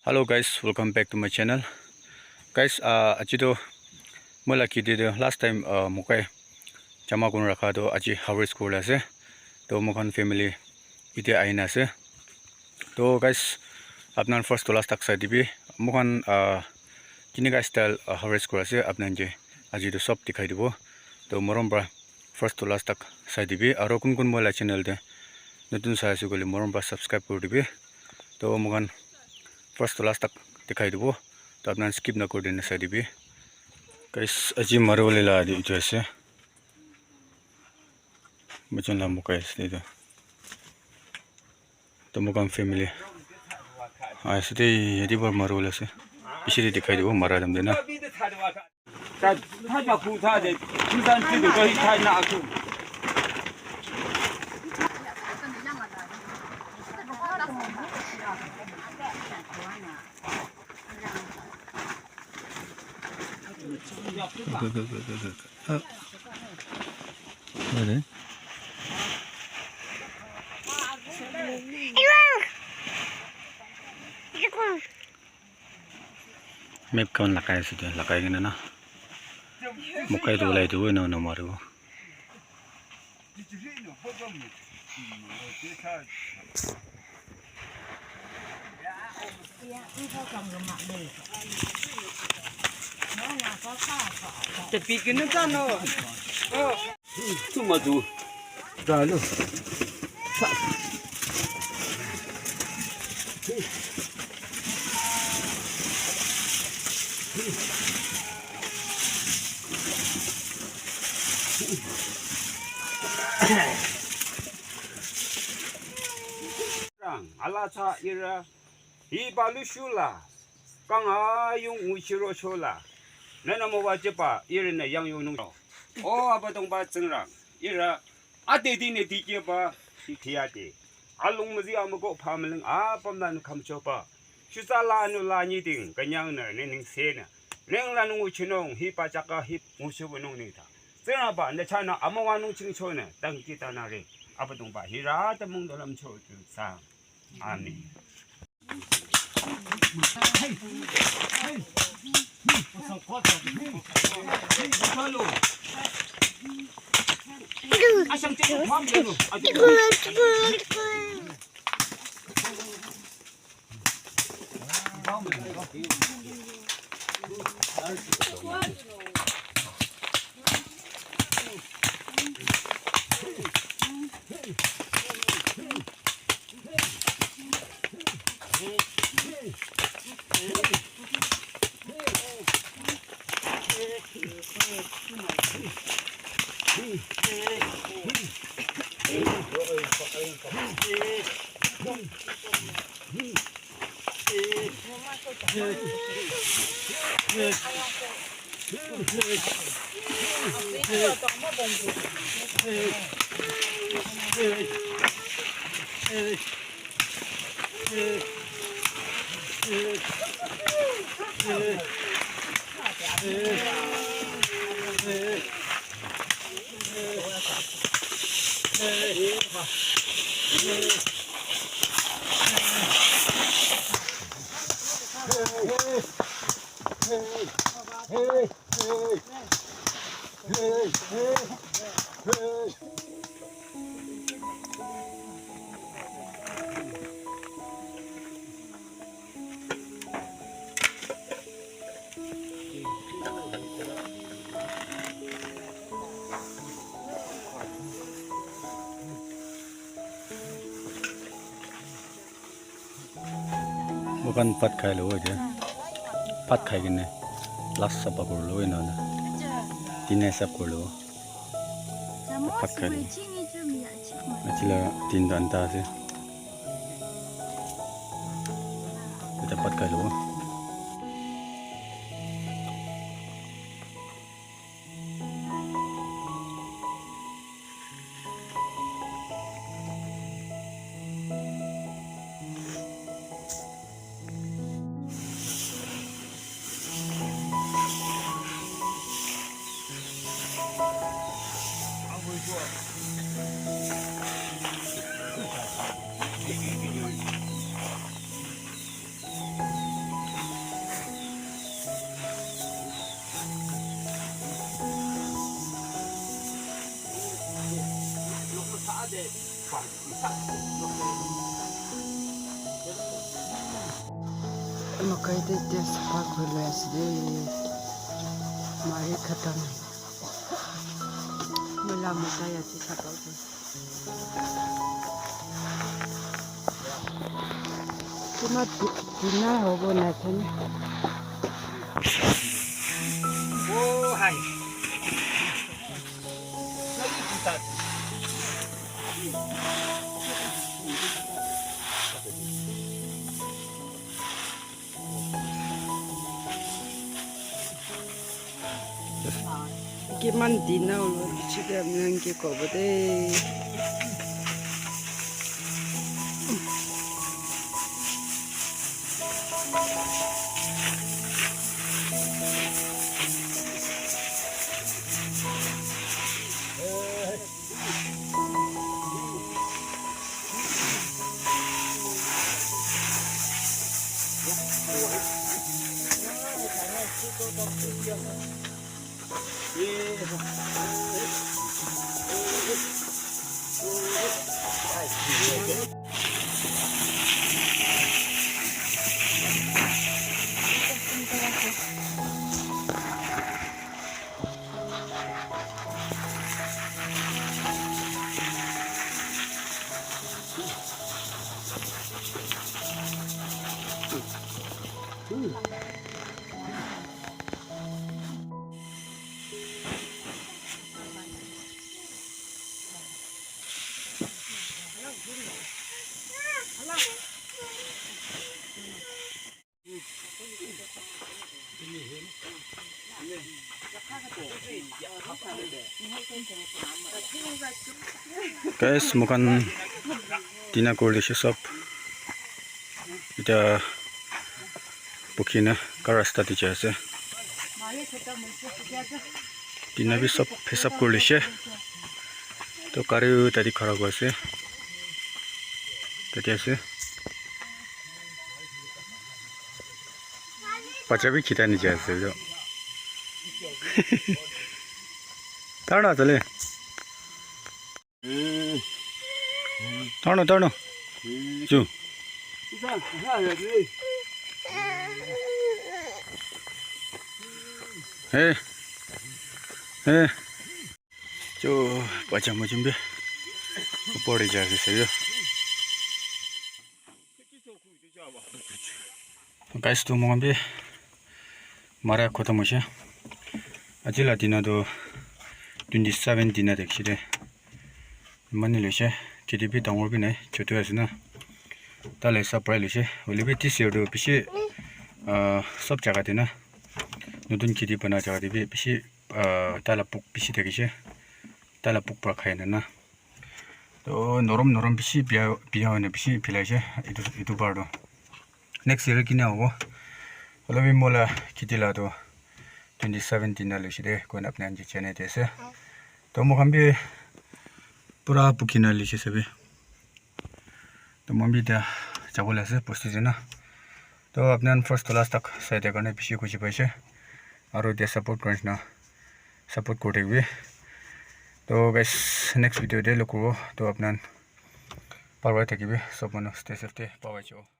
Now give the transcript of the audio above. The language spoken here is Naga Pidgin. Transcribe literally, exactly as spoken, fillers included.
Hello guys, welcome back to my channel. Guys, uh, aji to moi la kheti te last time uh, mokai jama kun rakha to aji harvest kurila ase. To moikhan family ite aina ase. To guys, apnan first to last tak sai dibi. Moikhan uh, kinika style uh, harvest kura ase apnan je aji to sob dikhai dibo. To morom pra first to last tak sai dibi. Aro kun kun moi la channel te notun sai ase koile morom pra subscribe kuri dibi. To moikhan first to last tak dikhai dibo. To apnan skip na kuri dina sai dibi. Guys, aji maribole la etu ase. Moikhan la mokai ase etu. To moikhan family. Ase de, yate para maribole ase. Piche de dikhai dibo, mara time de na. Map khan lagai ase etu, lagai kena na. Mokai tu ulai dibo, ena ena maribo. Rang, ala cha ira, hi balu shula, kang ayung ushiro shula, nana mo wa chepa, ira na yang yung nung. O Abba Tongba Tsingrang, ira, ate di ne di ke ba, shi tia de. Alung mazi amako pamaling, apam nan kam chopa. Shusa la anu la ni ding, kanyang na, ne ning se na. Neng la nung uchinong, hi pa chaka, hi mushu nung ning ta. Tsena ba, ne chana, amawa nung ching cho na, tang kita na re. Abba Tongba, hi ra ta mung dolam cho tu sa. Amen. Moikhan bhat khai lobo etia. Bhat khai kene last supper kuri lobo ena hoile. Tina hisab kuri lobo. Bhat khai lobo. Aji la tinta anta ase. Etia bhat khai lobo. Makai te etiya sapha kuri ase de. Mari khatam. Mala mota yate sapha kuri. Kima di-, dina hobo na jane. Oh, hi. Kiman dina ulo bichi ke ami khan ke kobo de. Guys, moikhan tina kuri lishe sob. Eta bukhi na kar rasta te jai ase. Tina bi sob hisab kuri lishe. To gari tate khara kuri ase. Tate ase. Bacha bi khitai na jai ase etu. Tar na chale. Tar na, tar na. Chu. Hey. Hey. Cho, bacha mujim be upor te ja ase saiyo. Guys, to moikhan bi mara khotom hoise. Aji la dina to twenty seven dina dekhi de. Mani loise, kheti bi dangor bi nai, chotu ase na. Tale sab parai loise. Hoile bi this year to bishi, ah, sob jaga te na. Notun kheti bana jaga te bi bishi, ah, taila pok bishi thakise. Taila pok para khai na na. To norom norom bishi biya, biya hoina bishi philaise. Etu, etu bar to. Next year kina hobo. Hoile bi moila kheti la to twenty seventeen na loise de, koina apni khan ke janai di ase. To moikhan bi pura bukhi na loise sabi. To moikhan bi etia jabo le ase, bosti jana. To apni khan first to last tak sai dia karne bishi khushi paise. Aru etia support kuri nishina support kuri thakibi. To guys, next video te log kuribo. To apni khan bhal para thakibi. Sob manu stay safe te. Bye bye cho.